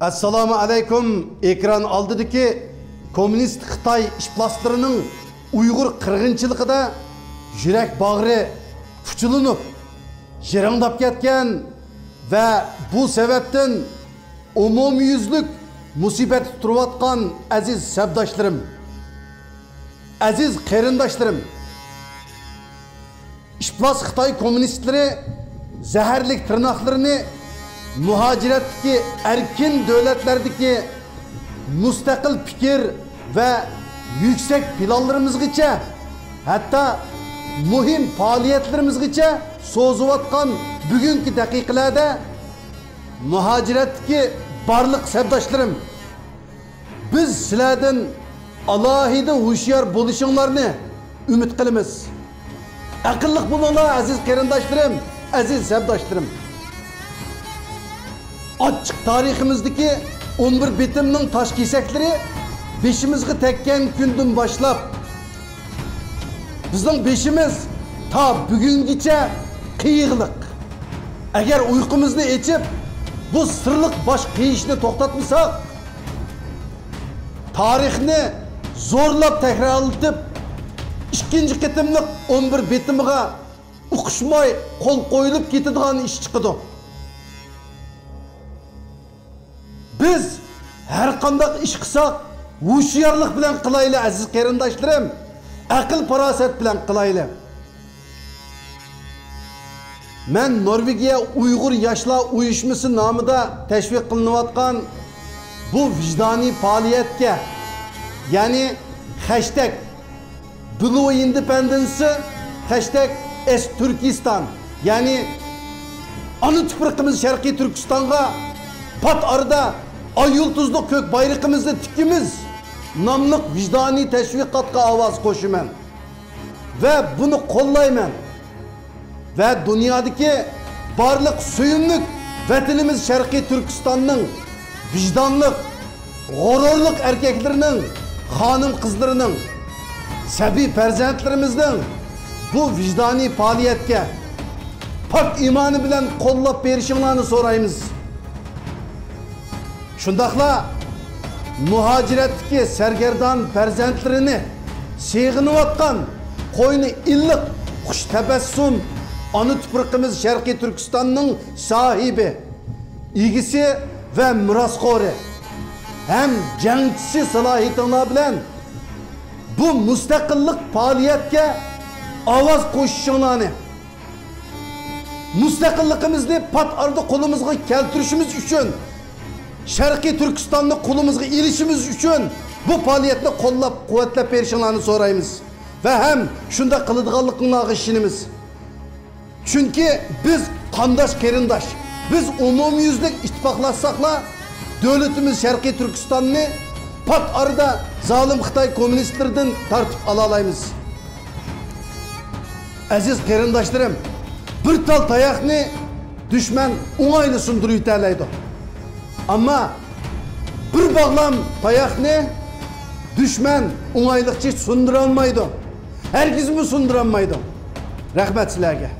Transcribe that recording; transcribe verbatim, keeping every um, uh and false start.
ئەسسالامۇ ئەلەيكۇم. ئېكران ئالدىدىكى كوممۇنىست خىتاي ئىپلاسلىرىنىڭ ئۇيغۇر قىرغىنچىلىقىدا يۈرەك باغرى پۇچىلىنىپ، يىرىڭداپ كەتكەن ۋە بۇ سەۋەبتىن ئومۇميۈزلۈك مۇسىبەتتە تۇرۇۋاتقان ئەزىز سەپداشلىرىم، ئەزىز قېرىنداشلىرىم! ئىپلاس خىتاي كوممۇنىستلىرى زەھەرلىك تىرناقلىرىنى مۇھاجىرەتتىكى ئەركىن دۆلەتلەردىكى مۇستەقىل پىكىر ۋە يۈكسەك پىلانلىرىمىزغىچە، ھەتتا مۇھىم پائالىيەتلىرىمىزگىچە سوزۇۋاتقان بۈگۈنكى دەقىقىلەردە، مۇھاجىرەتتىكى بارلىق سەپداشلىرىم، بىز سىلەردىن ئالاھىدە ھوشيار بولۇشۇڭلارنى ئۈمىد قىلىمىز. ئەقىللىق بولۇڭلار، ئەزىز قېرىنداشلىرىم، ئەزىز سەپداشلىرىم. ئاچچىق تارىخىمىزدىكى ئون بىر بېتىمنىڭ تاش كېسەكلىرى بېشىمىزغا تەگكەن كۈندىن باشلاپ، بىزنىڭ بېشىمىز تا بۈگۈنگىچە قېيىقلىق. ئەگەر ئۇيقۇمىزنى ئېچىپ، بۇ سىرلىق باش قېيىشنى توختاتمىساق، تارىخنى زورلاپ تەكرارلىتىپ، ئىككىنچى قېتىملىق ئون بىر بېتىمىغا ئۇقۇشماي قول قويۇلۇپ كېتىدىغان ئىش چىقىدۇ. بىز ھەر قانداق ئىش قىلساق، ھوشيارلىق بىلەن قىلايلى، ئەزىز قېرىنداشلىرىم، ئەقىل-پاراسەت بىلەن قىلايلى. مەن نورۋېگىيە ئۇيغۇر ياشلار ئۇيۇشمىسى نامىدا تەشۋىق قىلىنىۋاتقان بۇ ۋىجدانىي پائالىيەتكە، يەنى خەشتەگ بلۇ ئىندېپەندېنس، خەشتەگ ئېس تۈركىستان، يەنى ئانا تۇپرىقىمىز شەرقىي تۈركىستانغا پات ئارىدا ئاي يۇلتۇزلۇق كۆك بايرىقىمىزنى تىكىمىز ناملىق ۋىجدانىي تەشۋىقاتقا ئاۋاز قوشىمەن ۋە بۇنى قوللايمەن. ۋە دۇنيادىكى بارلىق سۆيۈملۈك ۋەتىنىمىز شەرقىي تۈركىستاننىڭ ۋىجدانلىق، غۇرۇرلۇق ئەركەكلىرىنىڭ، خانىم-قىزلىرىنىڭ، سەبىي پەرزەنتلىرىمىزنىڭ بۇ ۋىجدانىي پائالىيەتكە پاك ئىمانى بىلەن قوللاپ بېرىشىڭلارنى سورايمىز. شۇنداقلا مۇھاجىرەتتىكى سەرگەردان پەرزەنتلىرىنى سېغىنىۋاتقان، قوينى ئىللىق خۇش تەبەسسۇم ئانا تۇپرىقىمىز شەرقىي تۈركىستاننىڭ ساھىبى، ئىگىسى ۋە مىراسخورى ھەم جەڭچىسى سالاھىيىتىڭلار بىلەن بۇ مۇستەقىللىق پائالىيەتكە ئاۋاز قوشۇشۇڭلارنى، مۇستەقىللىقىمىزنى پات ئارىدا قولىمىزغا كەلتۈرۈشىمىز ئۈچۈن، شەرقىي تۈركىستاننى قولىمىزغا ئېلىشىمىز ئۈچۈن بۇ پائالىيەتنى قوللاپ، قۇۋۋەتلەپ بېرىشىڭلارنى سورايمىز ۋە ھەم شۇنداق قىلىدىغانلىقىڭلارغا ئىشىنىمىز. چۈنكى بىز قانداش قېرىنداش، بىز ئومۇميۈزلۈك ئىتتىپاقلاشساقلا، دۆلىتىمىز شەرقىي تۈركىستاننى پات ئارىدا زالىم خىتاي كوممۇنىستلىرىدىن تارتىپ ئالالايمىز. ئەزىز قېرىنداشلىرىم، بىر تال تاياقنى دۈشمەن ئوڭايلا سۇندۇرۇۋېتەلەيدۇ. ئەمما بىر باغلام تاياقنى دۈشمەن ئوڭايلىقچە سۇندۇرالمايدۇ. ھەرگىزمۇ سۇندۇرالمايدۇ. رەھمەت سىلەرگە.